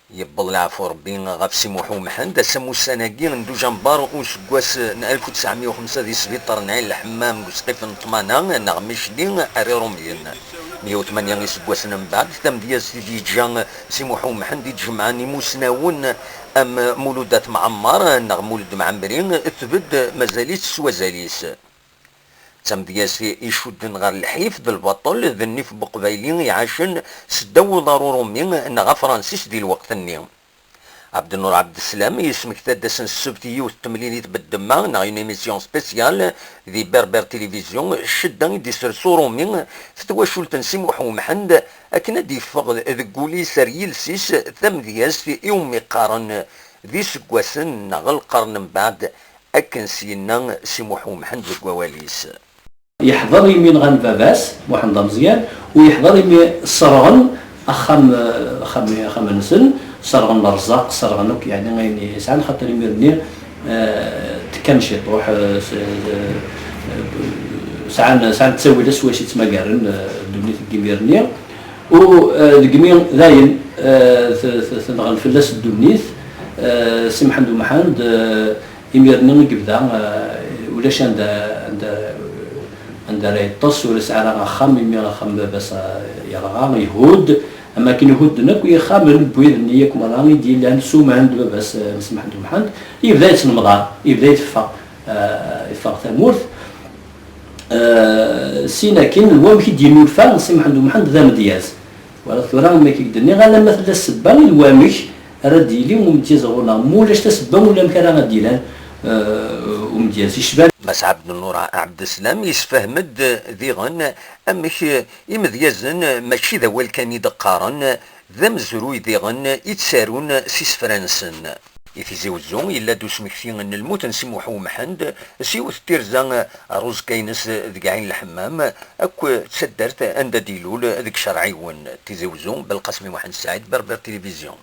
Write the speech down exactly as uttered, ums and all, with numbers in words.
Yewweḍ leɛfu Rebbi ɣef Si Muḥ Umḥend, ass amussan-agi n dujember useggas n alef u tesɛemya u xemsa di sbiṭar n Ɛin Lḥemmam deg usqif n Ṭṭmana neɣ Micli ar Iṛumyen. Meyya u tmanya iseggasen mbeɛd, tamedyazt i d-yeǧǧa Si Muḥ Umḥend i d-jemɛen imusnawen am Mulud At Mɛemmer neɣ Mulud Mɛemmri tbedd mazal-itt s wazal-is. D tamedyazt icudden ɣer lḥif d lbaṭel d nnif n Uqbayli iɛacen seddaw uḍar urumi neɣ afransis di lweqt-nni. Ɛebdennur Ɛebdeslam yesmekta-d ass n ssebt i yiwet n temlilit beddemma neɣ une émission spéciale di Berber Télévision, ccedda i d-isres urumi f twacult n Si Muḥ Umḥend akken ad d-iffeɣ deg wul-is ar yiles-is tamedyazt iwumi qqaren d iseggasen neɣ lqern mbeɛd, akken s-yenna Si Muḥ Umḥend deg wawal-is. Yeḥḍer imi nɣan baba-s, Muḥend Ameẓyan, u yeḥḍer imi sserɣen axxam, axxam, axxam-nsen, sserɣen lerẓaq, sserɣen akk, yeɛni, ayen yesɛan, xaṭer imir-nni, eh, tekkam ciṭuḥ, eh, s-, eh, sɛan, sɛan ttawilat s wacu ttmagaren, eh, ddunit deg imir-nni. U, eh, deg imi dayen, eh, t-, t-, tenɣel fell-as ddunit, eh, Si Mḥend Umḥend, eh, imir-nni i yebda, eh, ulac anda, anda, anda ara yeṭṭes, ur yesɛi ara axxam, imi axxam n baba-s, eh, yerɣa, ihudd, am akken ihudden akk yixxamen n wid-nni akk merra i d-yellan s umhan n baba-s, eh, Si Mḥend Umḥend, yebda yettnemḍar, yebda iteffeɣ, eh, iffeɣ tamurt. Eh, sin akin, wamek i d-yennulfa Si Mḥend Umḥend d amedyaz. Wala tura, am akken i k-d-nniɣ, alamma tella ssebba i d wamek ara d-yili umedyaz ɣur-neɣ. Ma ulac tasebba, ulamek ara d-ilan, eh, umedyaz. Yecban. Mass Ɛebdennur Ɛebdeslam yessefhem-d diɣen amek imedyazen mačči d awal kan i d-qqaren, d amezruy diɣen i ttarun s isefra-nsen. I Tizi Wezzu, yella-d usmekti n lmut n Si Muḥ Umḥend s yiwet n tirza ɣer uẓekka-ines deg Ɛin Lḥemmam akked taddart anda d-ilul deg Cerɛiwen. Tizi Wezzu, Belqasem Muḥend Saɛid, Berber Télévision.